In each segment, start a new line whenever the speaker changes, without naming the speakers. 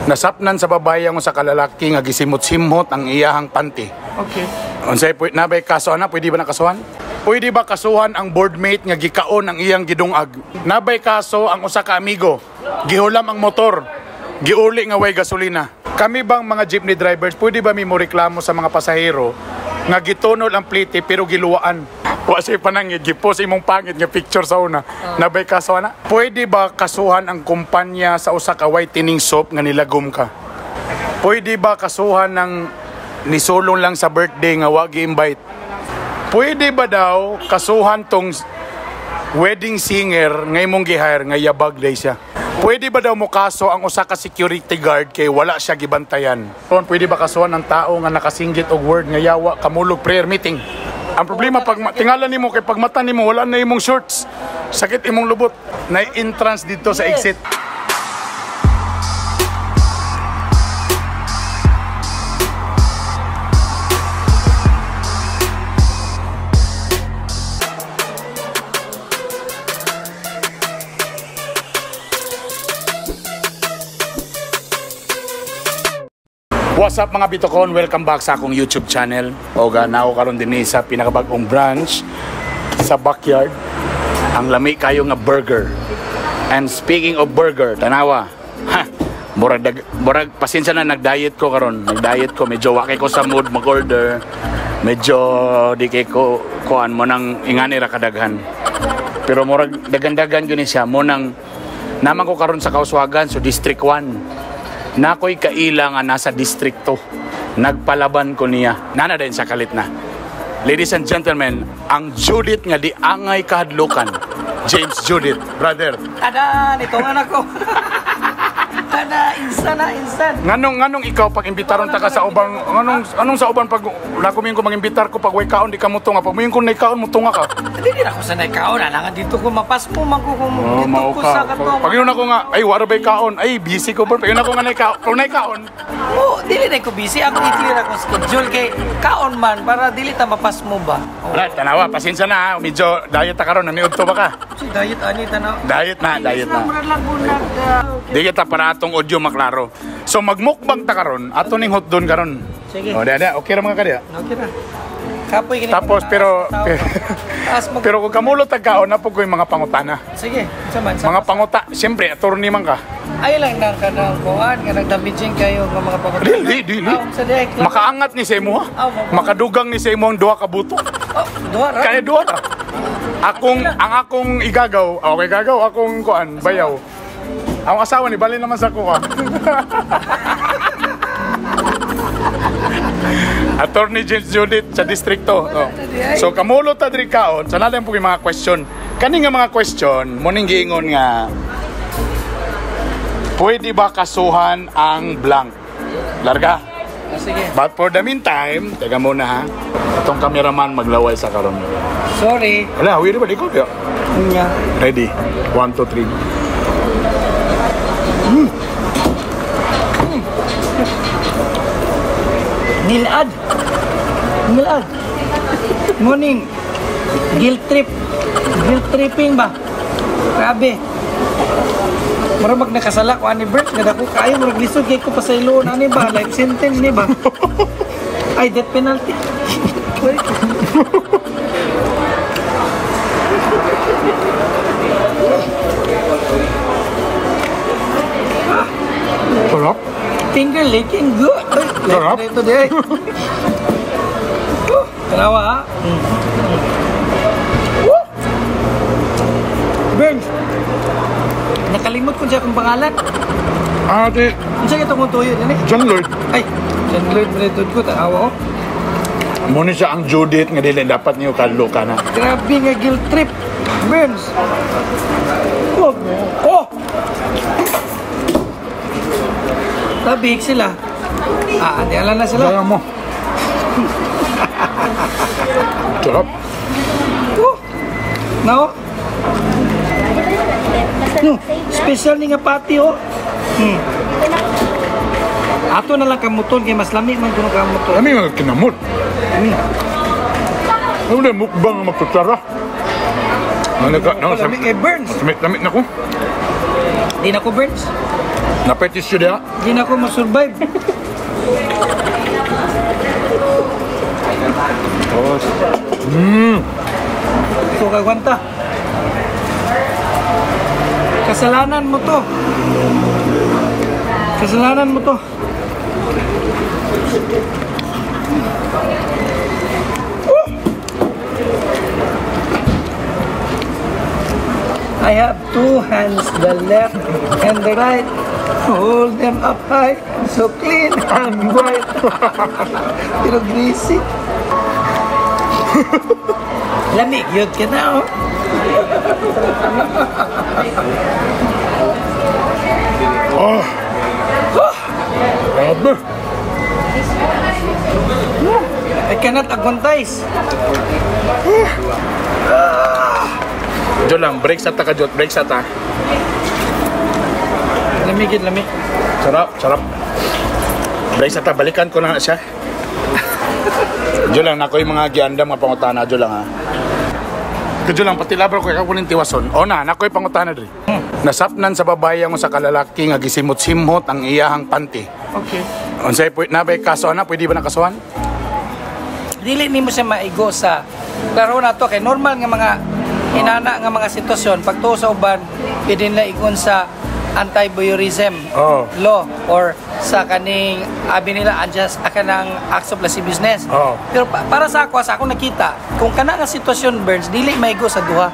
Nasapnan sa babae ang usa ka lalaki nga gisimot-simot ang iyahang panty.
Okay.
Unsay nabay kaso ana, pwede ba nakasuhan? Pwede ba kasuhan ang boardmate nga gikaon ang iyang gidungag? Nabay kaso ang usa ka amigo, gihulam ang motor, giuli nga way gasolina. Kami bang mga jeepney drivers, pwede ba mi mo reklamo sa mga pasahero nga gitunol ang plite pero giluwaan? Wa siya panangit, gipost imong pangit nga picture sa una. Nabay kaso ana? Pwede ba kasuhan ang kumpanya sa usa ka whitening soap nga nilagom ka? Pwede ba kasuhan ng nisulong lang sa birthday nga wa gi-invite? Pwede ba daw kasuhan tong wedding singer nga imong gi-hire nga yabag day siya? Pwede ba daw mo kaso ang usa ka security guard kay wala siya gibantayan? Pwede ba kasuhan ang tao nga nakasinggit og word nga yawa kamulog prayer meeting? Ang problema pag tingala nimo kay pagmata nimo wala na imong shorts. Sakit imong lubot. Na entrance dito sa exit. What's up mga Bitokon? Welcome back sa akong YouTube channel. Oga, nao karon dinhi sa pinakabag-ong branch sa backyard. Ang lami kayo nga burger. And speaking of burger, tanawa. Ha, murag pasensya na, nag-diet ko karon. Nag-diet ko, medyo wakay ko sa mood mag-order. Medyo di kay ko kuan mo nang ingani ra kadaghan. Pero murag dagan-dagan gyud ni siya mo nang naman ko karon sa Kauswagan, so District 1. Nakoy kaila nga nasa distrikto. Nagpalaban ko niya. Nana din sa kalit na. Ladies and gentlemen, ang Judith nga di angay kahadlukan. James Judith, brother.
Tada, nito nga nako. Tada, insan na, insan.
Nganong ikaw pag imbitaron ta ka sa ubang, anong sa uban pag nakumin ko mangimbitar ko pag way kaon di ka mutunga. Pag muingon ko nay kaon mutunga ka.
Hindi din ako sa kaon, alangan dito ko mapasmo man ko kung
Oh,
dito
mao
ko
ka.
sa katong.
Pag yun ako nga, ay wala bay kaon, ay busy ko bro. Pag yun ako nga nay kaon, kung nay kaon.
Oh, dili na ko busy, ako i-clear akong schedule kay kaon man para dili ta mapasmo ba. Oh.
Wala, tanawa, pasensya na ha. Medyo diet ta karon, naniudto ba ka?
Si diet ani tanaw.
Diet na, diet na.
Murag lang bunag.
Di kita para atong audio maklaro. So magmukbang ta karon, ato ning hotdog karon.
Sige.
O, di, okay ra mga kadya.
Okay ra. Kapoy kini.
Tapos pero pero kung kamulot tag kaon na po ko yung mga pangutana.
Sige, sa man sa
Mga panguta, siyempre attorney man ka.
Ay lang nang kanang kuan nga nagdamaging kayo nga mga pangutana.
Dili, dili.
Ah, sa direct lang.
Makaangat ni sa imo ha.
Ah,
Makadugang ni sa imo ang duha ka buto.
Oh, duha ra.
Kaya duha ra. Ang akong igagaw, okay gagaw akong kuan, bayaw. Ang asawa ni bali naman sa kuha. Attorney James Judith sa distrikto. No. So kamulo ta diri kaon, sa natin po yung mga question. Kani nga mga question, muning giingon nga pwede ba kasuhan ang blank? Larga.
Ah, sige.
But for the meantime, teka muna ha. Itong cameraman maglaway sa karon.
Sorry.
Wala, huwi ba di ko?
Nya.
Ready. 1, 2, 3.
Nilad. Nilad. Morning. Guilt trip. Guilt tripping ba? Grabe. Murag mag nakasala ko ani Bert, nga dako kaayo murag lisod kay ko pasayloon ani ba, life sentence ni ba? Ay, death penalty.
Sarap.
Finger licking good.
Sarap.
Ito di. Tanawa ha. Woo! Burns. Nakalimot ko siya akong pangalan.
Ah, di.
Unsa gyud tong tuyo dinhi?
John Lloyd.
Ay, John Lloyd man ito ko tanawa oh.
Muna siya ang Judith nga dili dapat niyo kadlo ka na.
Grabe nga guilt trip. Burns. Oh. Oh. Tabik sila. Ah, di ala na sila.
Kaya mo. Sarap.
Oh. No? No, special ni nga pati oh. Ato na lang kamuton kay mas lami man kuno kamuton.
Lami mga kinamot. Ano na mukbang nga magkutsara? Ano ka? No,
Lami kay Burns.
Lami, lami na ko.
Di na ko Burns.
Napay tissue diha.
Di na ko ma-survive. Ito kagwanta. Kasalanan mo to. Kasalanan mo to. I have two hands, the left and the right. Hold them up high, so clean and white. Pero greasy. Lamig, yun ka na, oh.
Oh. Grabe.
I cannot agwantais.
Jo lang, break sa ta ka, Jot. Break sa ta.
Lamig yun, lamig.
Sarap, sarap. Break sa ta, balikan ko na siya. Jo lang, nako yung mga giandam mga pangutana, Jo lang ha. Jo lang, pati labro ko, ikaw kunin tiwason. O na, nako yung pangutana diri. Nasapnan sa babae ang sa kalalaki nga gisimot-simot ang iyahang panty.
Okay.
Unsay nabay kaso ana, pwede ba nakasuhan?
Dili nimo siya maigo sa klaro na to kay normal nga mga inana nga mga sitwasyon pagtuo sa uban pwede nila igon sa anti-voyeurism law or sa kaning abi nila unjust kanang acts of lasciviousness. Pero para sa ako, sa akong nakita, kung kana nga sitwasyon, Burns, dili maigo sa duha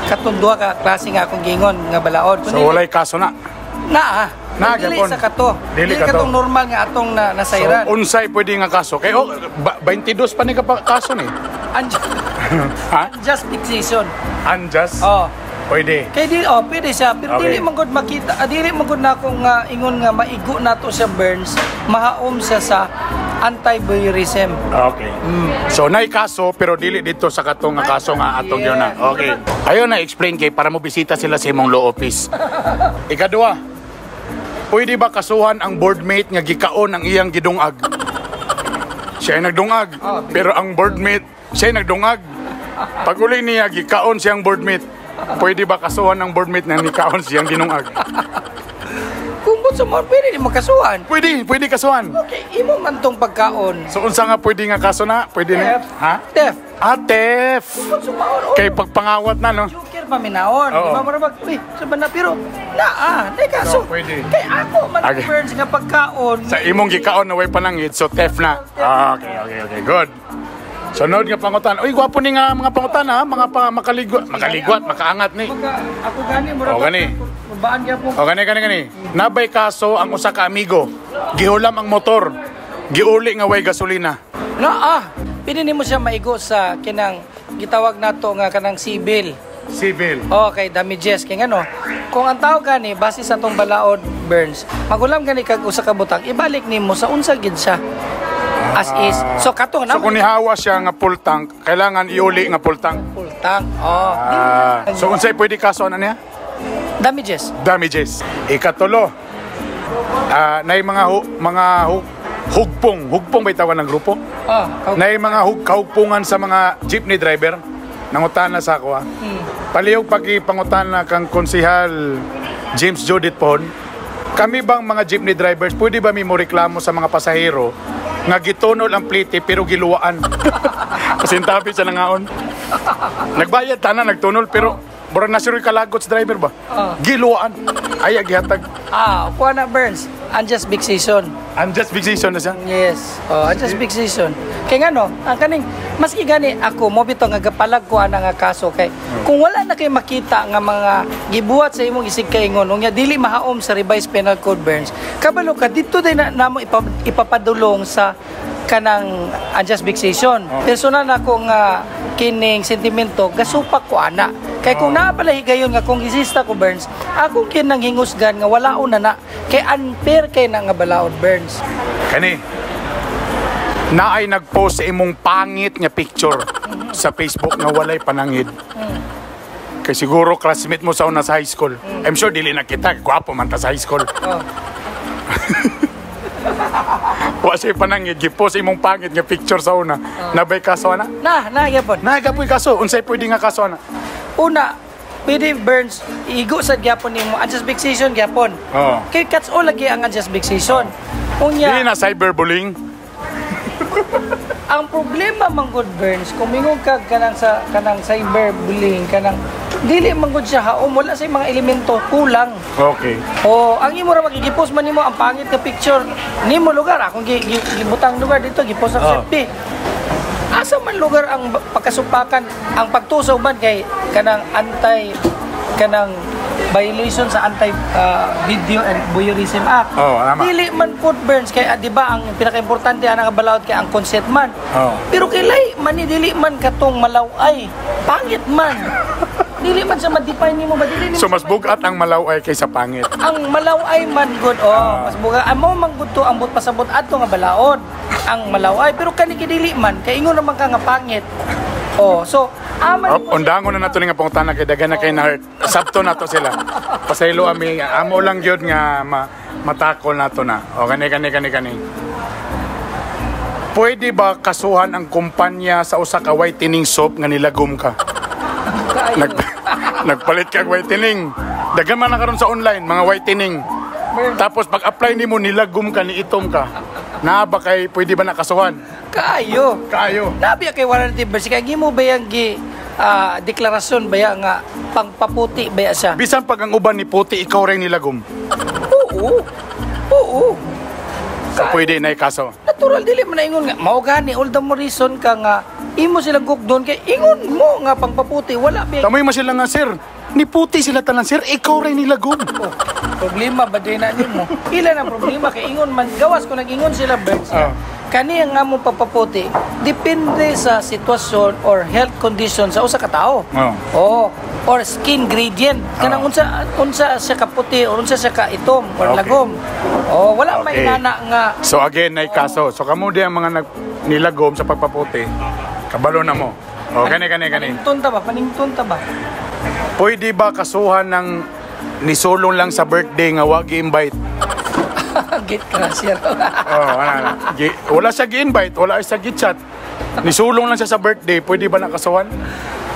katong duha ka klase nga akong giingon nga balaod.
So walay kaso na.
Naa.
Na,
dili
gyapon.
sa kato.
Dili
Dili
kato.
katong normal nga atong nasayran.
So unsay pwede nga kaso? Kay 22 pa ni ka kaso ni.
Unjust,
Ha?
unjust fixation.
Unjust?
Oh.
Pwede.
Kay di oh, pwede siya, pero
Okay.
dili man gud makita, dili man gud na akong ingon nga maigo nato siya, Burns, mahaom siya sa anti-voyeurism.
Okay. So nay kaso pero dili dito sa katong nga kaso nga atong yun na. Okay. Ayo na explain kay para mo bisita sila sa imong law office. Ikaduha. Pwede ba kasuhan ang boardmate nga gikaon ang iyang gidungag? Siya ay nagdungag, pero ang boardmate siya ay nagdungag. Pag uli niya gikaon siyang boardmate. Pwede ba kasuhan ang boardmate na nikaon siyang ginungag?
Kung gusto mo, pwede mo kasuhan.
Pwede, pwede kasuhan.
Okay, imo man tong pagkaon.
So unsa nga pwede nga kaso na? Pwede na?
Theft.
Ha?
Theft.
Ah, theft.
Kung sumaon, oh,
Kay pagpangawat na, no?
Joker pa minaon.
Oo.
Di ba, murag, uy, sa ba na, pero, naa, di kaso.
So, pwede.
Kay ako man,
Okay.
Burns, nga pagkaon.
Sa imong gikaon na way panangit, so theft na. Ah, okay. Good. Sunod nga pangutan. Uy, gwapo ni nga mga pangutan ha, mga pa makaligwat, makaligwat, makaangat ni.
Pagka, ako gani, murag,
Oh, gani.
Baan gyapon.
O gani gani gani. Nabay kaso ang usa ka amigo. Gihulam ang motor. Giuli nga way gasolina.
Naa, pwede nimo siya maigo sa kinang gitawag nato nga kanang civil.
Civil.
Okay, damages kay ngano. Kung ang tao gani base sa tong balaod, Burns, magulam gani kag usa ka butang, ibalik nimo sa unsa gid siya. As is. So katong
So kung nihawa siya nga full tank, kailangan iuli nga full tank.
full tank. Oh.
Ah, so unsay pwede kaso na niya?
Damages.
Damages. Ikatulo. Nay mga hugpong, hugpong ba tawag ng grupo?
Oh,
Nay mga kahugpungan sa mga jeepney driver. Nangutana sa ako ha. Palihog pagipangutana kang konsihal James Judith Pohon. Kami bang mga jeepney drivers, pwede ba mi mo reklamo sa mga pasahero nga gitunol ang plite pero giluwaan? Pasintabi sa nangaon. Nagbayad tanan, nagtunol pero murag na siya kalagot sa driver ba? Giluwaan. Ay, gihatag.
Ah, kuha na, Burns. Unjust fixation.
Unjust fixation na siya.
Yes. Oh, unjust fixation. Kay ngano, ang kaning maski gani ako mo bitaw nga gapalag ko ana nga kaso kay kung wala na kay makita nga mga gibuhat sa imong isig kaingon unya dili mahaom sa revised penal code, Burns. Kabalo ka didto day na namo ipapadulong sa kanang unjust fixation. Personal na ako nga kining sentimento gasupak ko ana. Kay kung naa pala higayon nga kongresista ko, Burns, akong kinang hingusgan nga walaon na na kay unfair kay na nga balaod, Burns.
Kani, naay nagpost sa imong pangit nga picture sa Facebook nga walay panangid. Kay siguro classmate mo sa una sa high school. I'm sure dili na kita, gwapo man ta sa high school.
Oh.
Wa siya panangid, gipost imong pangit nga picture sa una. Nabay kaso ana?
Na, na gyapon.
Na gapoy kaso, unsay pwede nga kaso ana?
Una, Pwede, Burns, igo sa gyapon nimo unjust vexation gyapon.
Oo.
Kay catch all lagi ang unjust vexation. Unya,
Dili na cyberbullying.
Ang problema man gud, Burns, kung mingon ka kanang sa kanang cyberbullying, kanang dili man gud siya haom, wala sa mga elemento, kulang. O ang imo ra magigipost man nimo ang pangit nga picture nimo lugar, akong gibutang lugar dito, gipost sa FB. Asa man lugar ang pagkasupakan, ang pagtusaw man kay kanang anti kanang violation sa anti video and voyeurism act.
Oo, tama.
Dili man pud, Burns, kay di ba ang pinakaimportante ana nga balaod kay ang consent man. Pero kay lay man ni, dili man katong malaw-ay, pangit man. Dili man siya ma-define nimo ba, dili nimo
So
siya
mas bugat ang malaw-ay kaysa pangit.
Ang malaw-ay man gud, oh, mas buga amo man gud to ang but pasabot adto nga balaod ang malaw-ay, pero kani kidili man kay ingon naman ka nga pangit. Oh, so aman
Oh, undangon na nato ni nga pangutana kay daghan na kay na hurt. Sabto na to sila. Pasaylo ami, amo lang gyud nga matakol nato na. O kani kani kani kani. Pwede ba kasuhan ang kumpanya sa usa ka whitening soap nga nilagom ka?
Kaayo.
Nagpalit ka og whitening. Daghan man na karon sa online mga whitening. Tapos pag-apply nimo, nilagom ka, niitom ka. Naa ba kay pwede ba nakasuhan?
Kaayo.
Kaayo.
Nabi kay warranty ba kay gimo ba yang gi deklarasyon ba ya nga pangpaputi ba ya siya?
Bisan pag ang uban ni puti, ikaw rin nilagom.
Oo. Oo.
So pwede na ikaso.
Natural, dili man na ingon nga mao gani all the more reason ka nga imo silang gukdon kay ingon mo nga pangpaputi, wala ba?
Tamoy mo sila nga, "Sir. Ni puti sila tanan, sir, ikaw rin nilagom."
Oh, problema ba din na nimo? Ila na problema kay ingon man gawas ko nag-ingon sila, Birds. Kani ang among pagpaputi depende sa sitwasyon or health condition sa usa ka tawo. Oh, or skin gradient. Kanang unsa unsa siya kaputi or unsa siya ka itom or lagom. Oh, wala may nana nga.
So again, na kaso. So kamo di ang mga nilagom sa pagpaputi. Kabalo na mo. O kani kani kani.
Panington ta ba? Panington ta ba?
Pwede ba kasuhan ng nisulong lang sa birthday nga wa gi-invite?
Gate crasher.
Oh, ana, ana. Wala siya gi-invite, wala siya gi-chat. Nisulong lang siya sa birthday, pwede ba nakasuhan?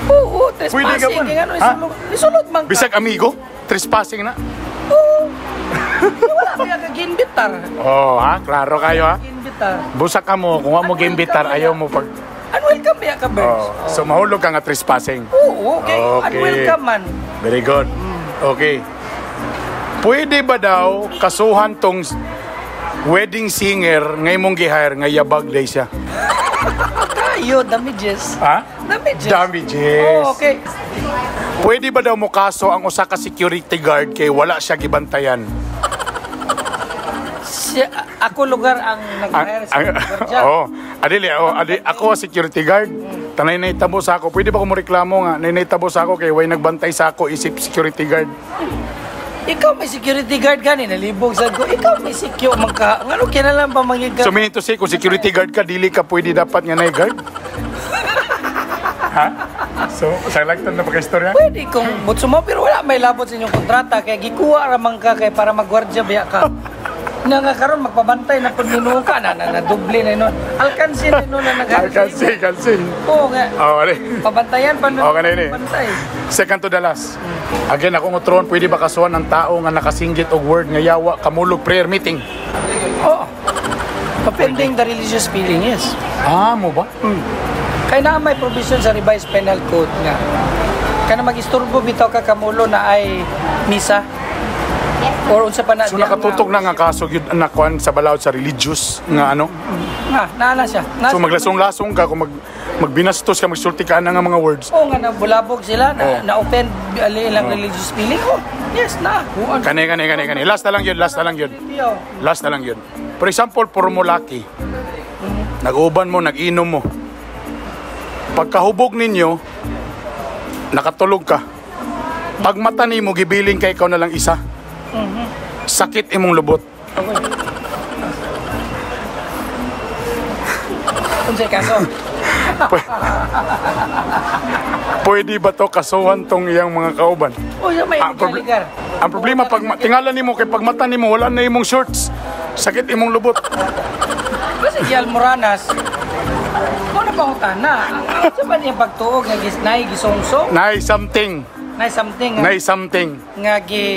Oo,
Pwede ka
trespassing.
man.
Kaya ano,
Ha?
isulong, isulot man ka.
Bisag amigo, trespassing na.
Oo. Wala kaya ka ginbitar.
Oh, ha, klaro kayo ha.
Ginbitar.
Busa ka mo, kung wa mo gi-imbitar, ayaw mo pag
Unwelcome ba ka, Birds?
Oh, so mahulog ka nga trespassing.
Oo, okay.
Okay.
Unwelcome man.
Very good. Okay. Pwede ba daw kasuhan tong wedding singer ngay mong gi-hire nga yabag day siya?
Kayo, damages.
Ha?
Damages.
Damages.
Oh, okay.
Pwede ba daw mo kaso ang usa ka security guard kay wala siya gibantayan?
Siya, ako lugar ang nag-hire sa gwardiya.
Oh, adili, oh, adi, ako security guard. Tanay na itabo sa ako. Pwede ba ko mo reklamo nga nay naitabo sa ako kay way nagbantay sa ako isip security guard?
Ikaw may security guard gani, nalibog sad ko. Ikaw may secure man ka. Ngano kinalan pa mangyud ka?
So meaning to say, kung security guard ka, dili ka pwede dapat nga nay guard? Ha? So, sa lagtan na pagka-istorya?
Pwede kung butso mo, pero wala may labot sa inyong kontrata kay gikuha ra man ka kay para magwardya biya ka. Na nga karon magpabantay na pud nino ka na na, na doble na inon. Alkansi na inon na nag
Alkansi, alkansi.
Oo nga.
Oh, ali.
Pabantayan pa nun.
Okay na yun eh.
Bantay.
Second to the last. Again, akong utron, pwede ba kasuhan ng tao nga nakasinggit og word nga "Yawa kamulog" prayer meeting?
Oo. Offending the religious feeling, yes.
Ah, mo ba?
Kaya na may provision sa revised penal code nga. Kana mag-isturbo bitaw ka kamulo na ay misa. Or unsa pa na
So
diya
nakatutok na nga kaso gyud nakuan sa balaod sa religious nga ano.
Nga, naa na siya. Na
So
siya.
maglasong-lasong ka kung magbinastos ka, magsulti ka na nga mga words.
Oo nga, nabulabog sila, na, na-offend ali ilang religious feeling. Oh, yes, na.
Kani kani kani kani. Last na lang yun, last na lang yun.
Yo.
Last na lang yun. For example, purmulaki. Nag-uban mo, nag-inom mo. Pagkahubog ninyo, nakatulog ka. Pag mata nimo, gibiling kay ikaw na lang isa. Sakit imong lubot.
Okay. Unsay kaso?
Pwede ba to kasuhan tong iyang mga kauban?
O siya may
Ang,
ligar.
ang problema pag tingala nimo kay pag mata nimo wala na imong shorts. Sakit imong lubot.
Kasi si Almoranas, kung na pangutana, sa ba niya pagtuog nga gisnay, gisongsong?
Nay something.
Na something nga,
Nay something.
Nga gi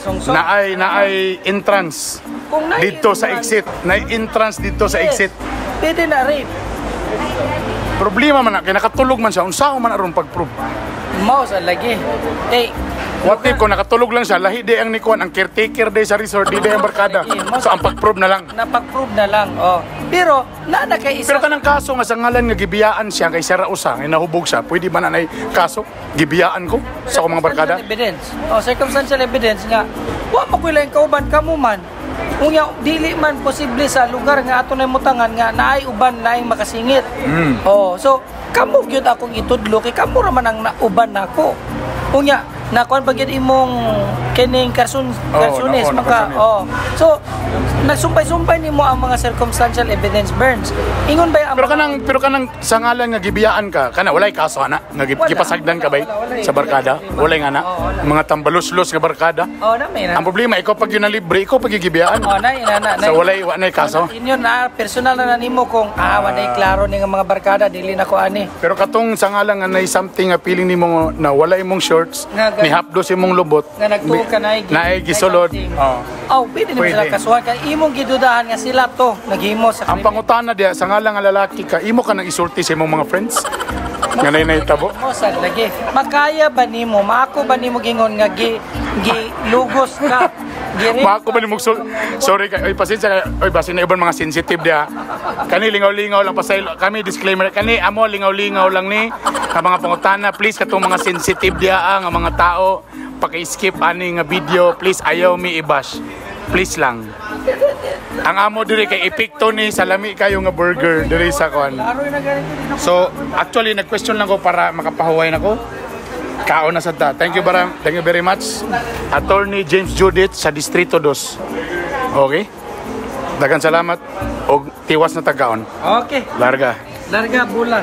sungsong.
Naay entrance
Kung naay
dito sa
entrance-
exit. Naay entrance dito sa exit.
Pwede na rape.
Problema man na kay nakatulog man siya. Unsa man aron pag-prove?
Mao sa lagi. Eh,
What if kung nakatulog lang siya, lahi di ang nikuan, ang caretaker day sa resort, di day ang barkada? So ang pag-prove na lang.
Napag-prove na lang. Oh. Pero naa na kay isa
Pero kanang kaso nga sa ngalan nga gibiyaan siya kay Sir usa nga nahubog siya, pwede ba na nay kaso? Gibiyaan ko sa akong mga barkada?
Circumstantial evidence. Oh, circumstantial evidence nga wa mo kuy laing kauban, kamo man. Unya dili man posible sa lugar nga ato na mutangan nga naay uban laing makasingit. Oh, so kamo gyud akong itudlo kay kamo ra man ang nauban nako. Unya nakuan pa gyud imong kining karsun
Oh,
karsunis
nako,
maka
nakarsunis.
Oh. So nagsumpay-sumpay nimo ang mga circumstantial evidence, Burns. Ingon ba ang
Pero kanang sa ngalan nga gibiyaan ka, kana walay kaso ana nga
Wala.
gipasagdan ka bay
Wala, wala, wala.
sa barkada? Walay nga na.
Oo, wala.
Mga tambaluslos nga barkada.
Oh, na may na.
Ang problema, ikaw pag yun na libre, ikaw pag gibiyaan.
Oh, na na na.
So walay wa nay kaso.
Inyo na personal na nimo kung walay klaro ni nga mga barkada, dili na ko ani.
Pero katong sa ngalan nga nay something nga feeling nimo na wala imong shorts,
Nga
ni hapdos imong lubot,
nga nagtuo ka na
naay gisulod. Oh.
Oh, pwede nimo
Pwede.
sila kasuhan kay imong gidudahan nga sila to naghimo sa
Ang
krimen.
pangutana diya, sa ngalan nga lalaki ka, imo ka nang isulti sa imong mga friends nga nay nahitabo?
Mo sad lagi. Makaya ba nimo? Maako ba nimo gingon nga gi gi lugos ka? Gi
Mako ba nimo sorry kay, oy, pasensya kay, oy, basin na ibang mga sensitive diha. Kani lingaw-lingaw lang, pasaylo kami, disclaimer, kani amo lingaw-lingaw lang ni nga mga pangutana. Please, katong mga sensitive diha nga mga tao, paki-skip ani nga video, please. Ayaw mi i-bash. Please lang. Ang amo diri kay epekto ni sa lami kayo nga burger diri sa kon.
Klaro na ganito din ako.
So, actually, nag-question lang ko para makapahuway na ko. Kaon na sa ta. Thank you, baram. Thank you very much. Attorney James Judith sa Distrito 2. Okay? Daghang salamat og tiwas na tagaon.
Okay.
Larga.
Larga bula.